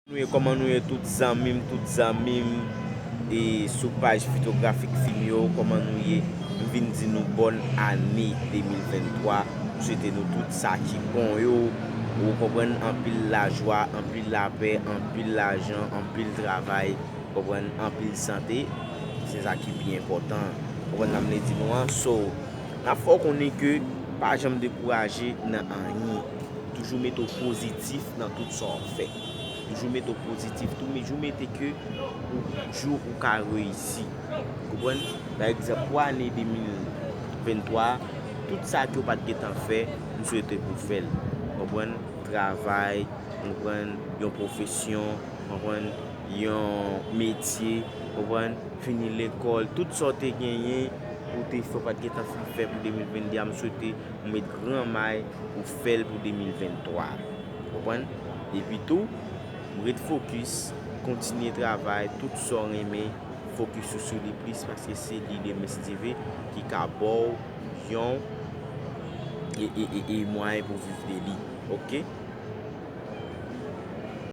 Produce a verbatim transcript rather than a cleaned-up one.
Nou ye, kòman nou ye tout zanmi m, tout zanmi m e sou paj Fotografik Film yo, kòman nou ye? M vin di nou bòn ane de mil venntwa. M swete nou tout sa ki bon yo. Ou konprann, anpil lajwa, anpil lapè, anpil lajan, anpil travay, konprann, anpil sante. Se sa ki pi enpòtan. Konprann sa m vle di nou an? So, n ap fè w konnen ke pa janm dekouraje nan anyen. Toujou mete w pozitif nan tout sa w ap fè. Toujou mete w pozitif tou, men toujou mete ke ou, jou ou ka reyisi. Konprann? Pa egzanp, pou ane de mil venntwa, tout sa ke w pa t gentan fè, m swete pou w fè l. Konprann? Travay, konprann? Yon pwofesyon, konprann? Yon metye, konprann? Fini lekòl, tout sa w te genyen, ou te fè, w pa t gentan fin fè pou de mil venndde a, m swete ou met gran may pou fè l pou de mil venntwa. Konprann? Epi tou, ret fokis, kontinye travay, tout sa w renmen, fokis ou sou li plis, paske se li demen, si Dye vle, ki ka ba w yon e, e, e, e mwayen pou viv de li. Oke?